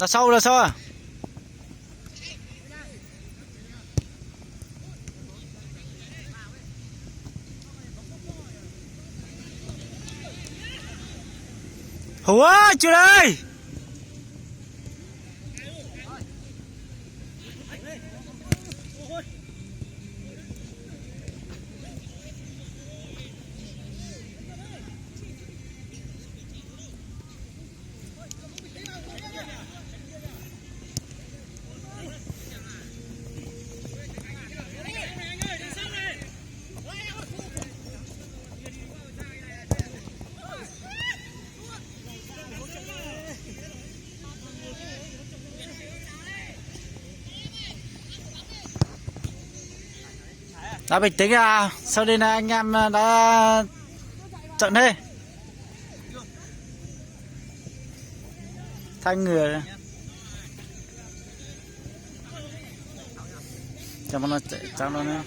Sau los sau. Hauv, cua lawm. Đá bình tĩnh à, sau đây là anh em đã trận thế. Thái Ngựa. Cho nó chạy trắng đó nữa.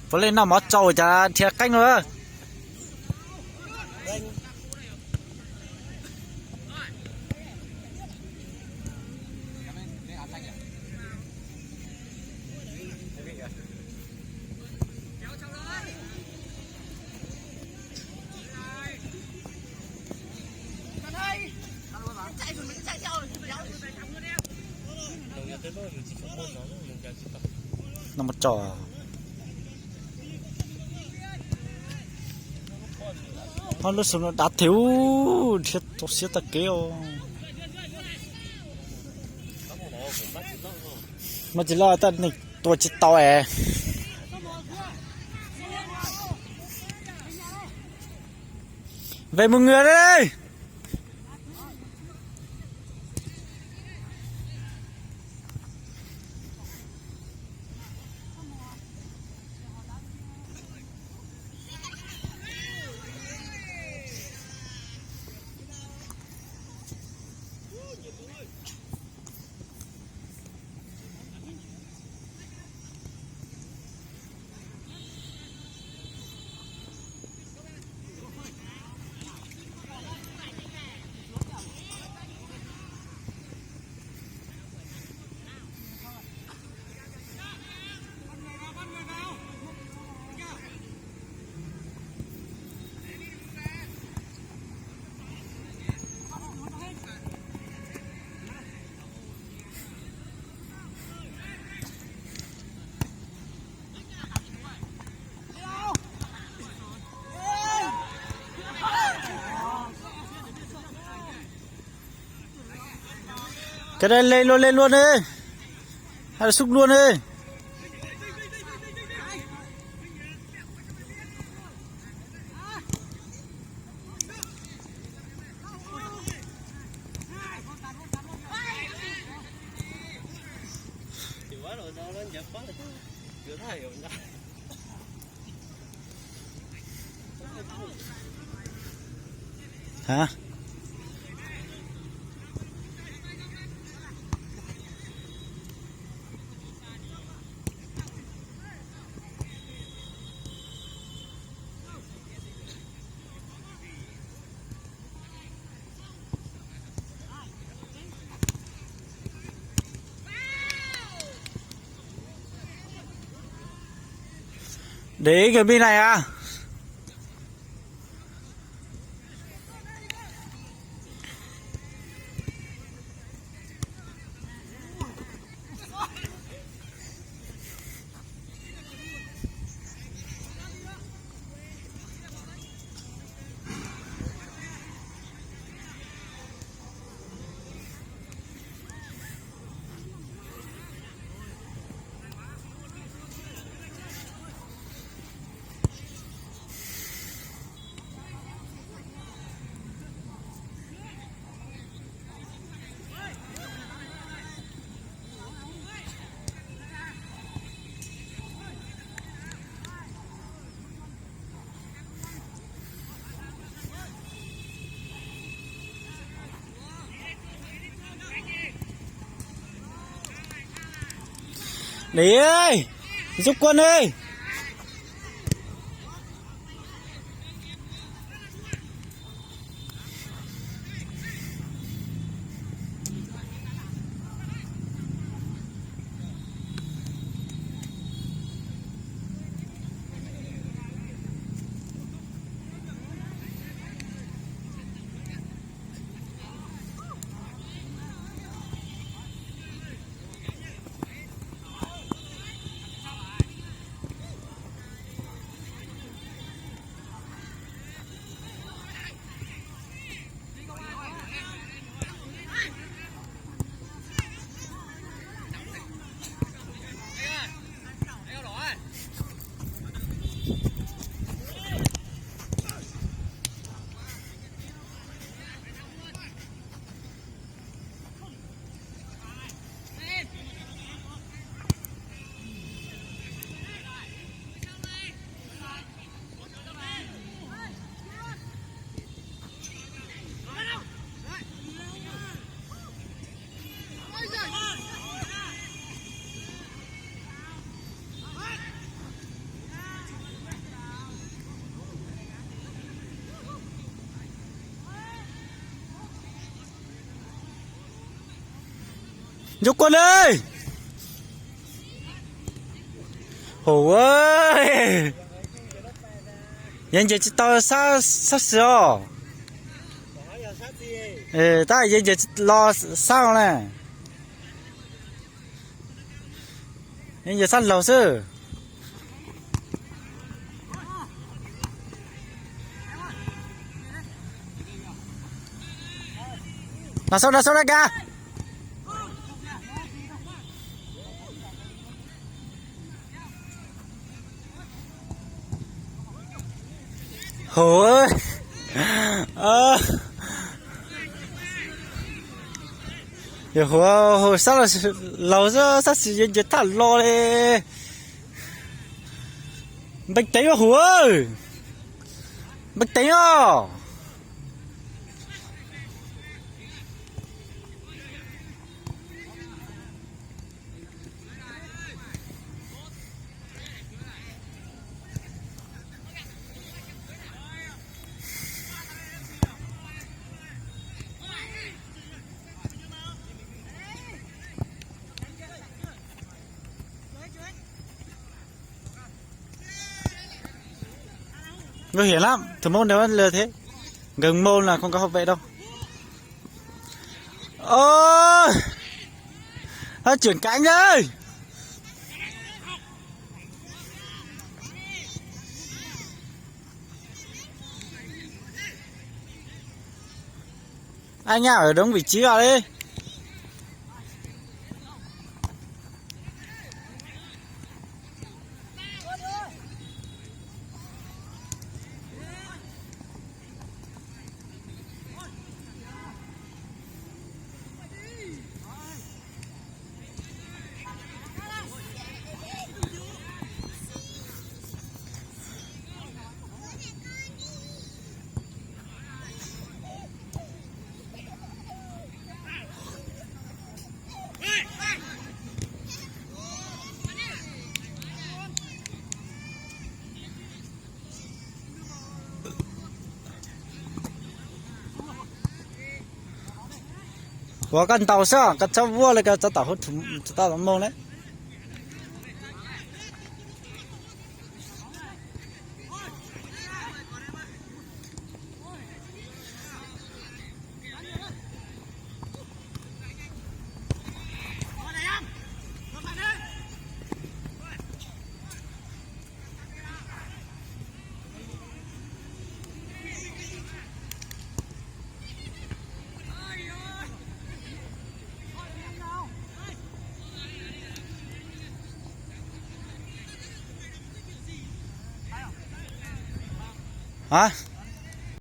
Puav leej noj mov tsau cas dhia qeeb no. Noj mov tsau. Ob lub xub no dav thiab, dhia tau siab tag kev os. Mas tsis loj tab neeg tua tsis tau es. Về một người đi. Cái đây lên luôn, lên luôn đi. Hay là xúc luôn đi. Hả? Để ý kìa, bên này à. Để ý. Ntxuj Kuab ne. Ntxuj Kuab ne. Hauv, yog nce tsis tau sab xwb os. Tab yog nce tsis los sab na. Yog nce sab laug xwb. Nag sau nag sau nag ka. Hauv, yog hauv, hauv sab laug xwb, sab xis yuav nce tag los li. Npeej teev hauv, npeej teev os. Nguy hiểm lắm, thủ môn này là thế. Gần môn là không có hậu vệ đâu. Ơ, nó chuyển cánh đây. Anh Ngạo ở đúng vị trí vào đi. Ua koj ntaus xwb, koj txhob vuag li koj txhob tau hauv, tau moo na. Hả?